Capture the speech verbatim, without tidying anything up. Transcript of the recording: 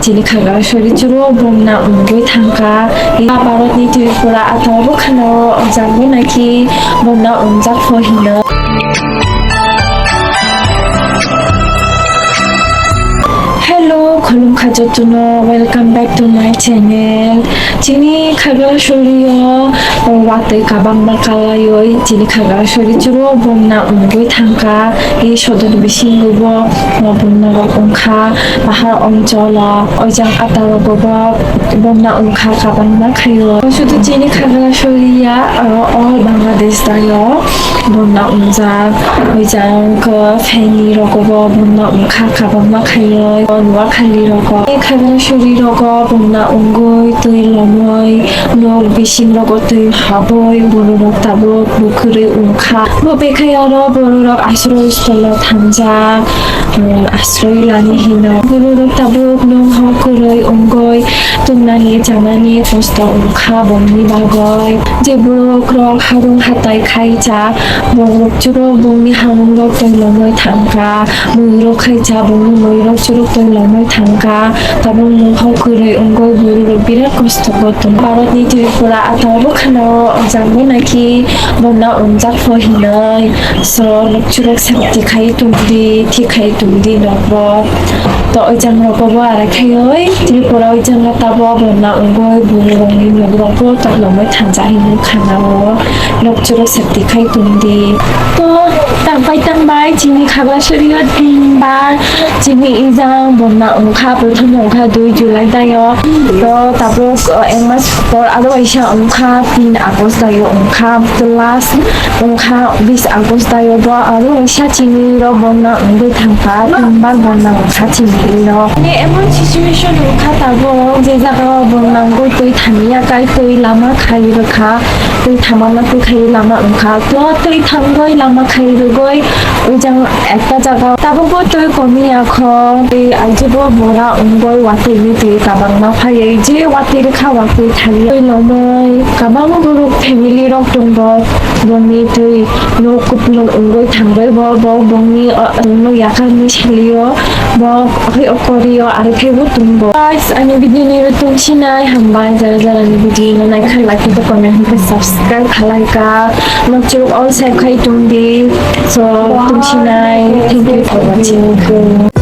Chini Khagrasuri chwrwio bumna wngwi thangkha. Bharatni Tripura atao bwkhano o jagwi naikhe bumna wngjak pho hino. Hello, khulumkha jotono, welcome back to my channel. Chini Khagrasuri o watwi kabangma kalaiwi chini Khagrasuri chwrwio bumna wngwi thangkha. I sodor bisingo bo bumna rok wngkha, bahar oncholo, oijang ata rogo bo bumna wngkha kabangma khaio. Sudu chini Khagrasuri ya, aro all Bangladesh dayo bumna wngjak, oijang khe Feni rogo bo bumna wngkha kabangma khaio. Noakhali rogo, Khagrasuri rogo bumna wngwi twi lomwi, nok bising rogo twi habwi bororok tabuk bukhurwi wngkha. Bo bekhai oro bororok asroi stolo thangjak, um, asroi lani hino. Bororok tabuk nwng hor kwrwi wngwi tongnani chanani kosto wngkha bongni bagwi. Je bororok harung hatai khaijak, bororok chwrwio bongni hamung rok twi lomwi thangkha. Muirok khaijak, bongni muirok chwrwio twi lomwi thangkha. Tabuk nwng hor kwrwi wngwi bororok birat kosto o tongo. Bharatni Tripura atao bwkhano o jagwi naikhe bumna wngjak pho hinwi. So, nokchurok safety khai tongdi, thik khai tongdi nokrok. To, oijang rogo bo arai khaioi, Tripura oijang tabo bumna wngwi bororokni nokrok bo twi lomwi thangjak hinwi khanao. Nokchurok safety khai tongdi. To, tangbai tangbai, chini Khagrasuri o tinbar, chini ijang bumna wngkha, prothom wngkha dui July dayo. To, tabuk, uh, ek mas por aro waisa wngkha tin August dayo wngkha, to last wngkha bis August dayo bo aro waisa chini rok bumna wngwi thangkha, tinbar bumna wngkha chini rok. Ni emon situation wngkha tabuk je jaga o bumna wngwi twi thangya kai twi lama khai rwkha. Twi thamana twi khai lama wngkha. To twi thangwi lama khai rwgwi ujang ekta jaga tabukbo twi komiya kho. Tei ajibo bora wngwi watwi ni twi kabangma phaiwi je watwi rwkha watwi thangwi twi lomwi kabang borok family rok tongo. Bongni twi nok kupulung wngwi thangwi bo, bo bongni, o, nok yakarni salio. Bo, hoi, o korio, aro khe bo tongo. Guys, ani video ni ro tungsinai hambai, jara jara ni video no naikha, like khe comment khe subscribe khalai ka. Nokchurok all save khai tongdi. So, tungsinai. Thank you for watching.